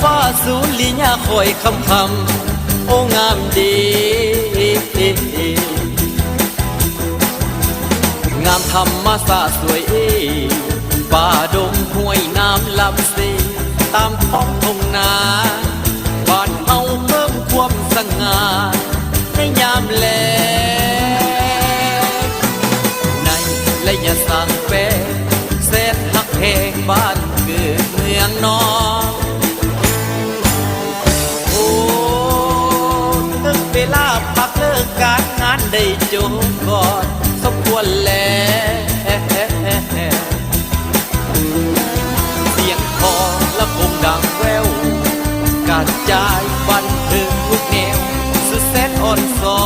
ຟ້າສຸລິຍາຄອຍຄຳຄຳ ໂອ້ ງາມເດ ງາມທຳມະຊາດສວຍເອ ປ່າດົງຫ້ວຍນ້ຳລຳເຊ ຕາມທ້ອງທົ່ງນາ ບ້ານເຮົາເພີ່ມຄວາມສະຫງ່າ ໃນຍາມແລງ ໃນໄລຍະສ້າງແປງ ແສນຮັກແພງບ້ານເກີດເມືອງນອນ ໂອ້ ເຖິງເວລາພັກເລີກການງານໄດ້ໂຈກອນ ສົມຄວນແລ ສຽງຄໍລະໂພງດັງແວ່ວ ກະຈາຍບັນເທີງທຸກແນວ ສຸດແສນອ່ອນຊອ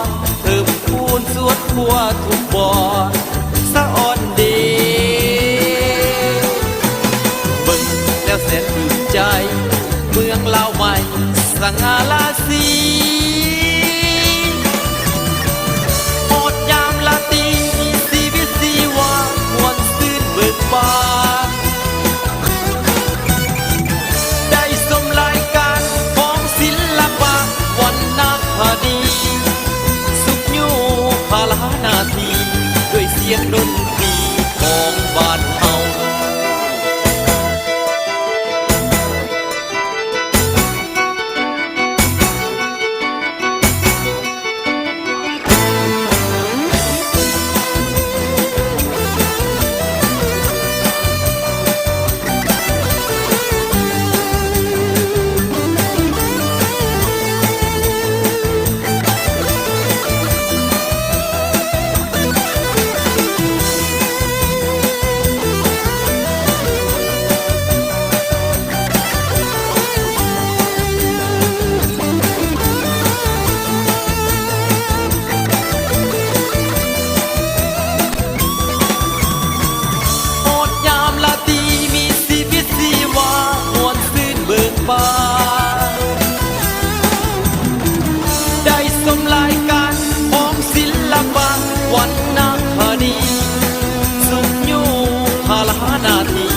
ນ ເພີ່ມພູນສວດທົ່ວທຸກບ່ອນ ສະອອນເດ ເບິ່ງແລ້ວແສນປຶ້ມໃຈ ເມືອງລາວໃໝ່ ສະຫງ່າລາສີ ຮອດຍາມລາຕີມີຊີວິດຊີວາ ມ່ວນຊື່ນເບີກບານ ໄດ້ຊົມລາຍການຂອງສິລະປະວັນນະຄະດີ ຊຸກຍູ້ພາລະໜ້າທີ່ ດ້ວຍສຽງດົນຕີຂອງບ້ານເຮົາ. ຮອດຍາມລາຕີມີຊີວິດຊີວາ ມ່ວນຊື່ນເບີກບານ ໄດ້ຊົມລາຍການຂອງສິລະປະວັນນະຄະດີ ຊຸກຍູ້ພາລະໜ້າທີ່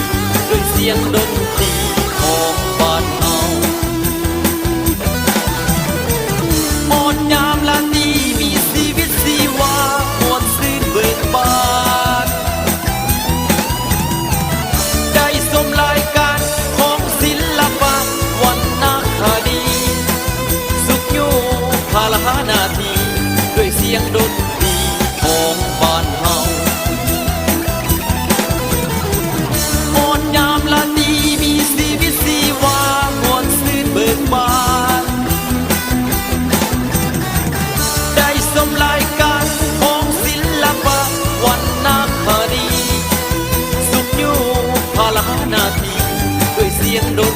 ດ້ວຍສຽງດົນຕີຂອງບ້ານເຮົາ. ຮອດຍາມລາຕີມີຊີວິດຊີວາ ມ່ວນຊື່ນເບີກບານ ໄດ້ຊົມລາຍການຂອງສິລະປະວັນນະຄະດີ ຊຸກຍູ້ພາລະໜ້າທີ່ ດ້ວຍສຽງດົນຕີຂອງບ້ານເຮົາ. ຮອດຍາມລາຕີມີຊີວິດຊີວາ ມ່ວນຊື່ນເບີກບານ ໄດ້ຊົມລາຍການຂອງສິລະປະວັນນະຄະດີ ຊຸກຍູ້ພາລະໜ້າທີ່ ດ້ວຍສຽງດົນ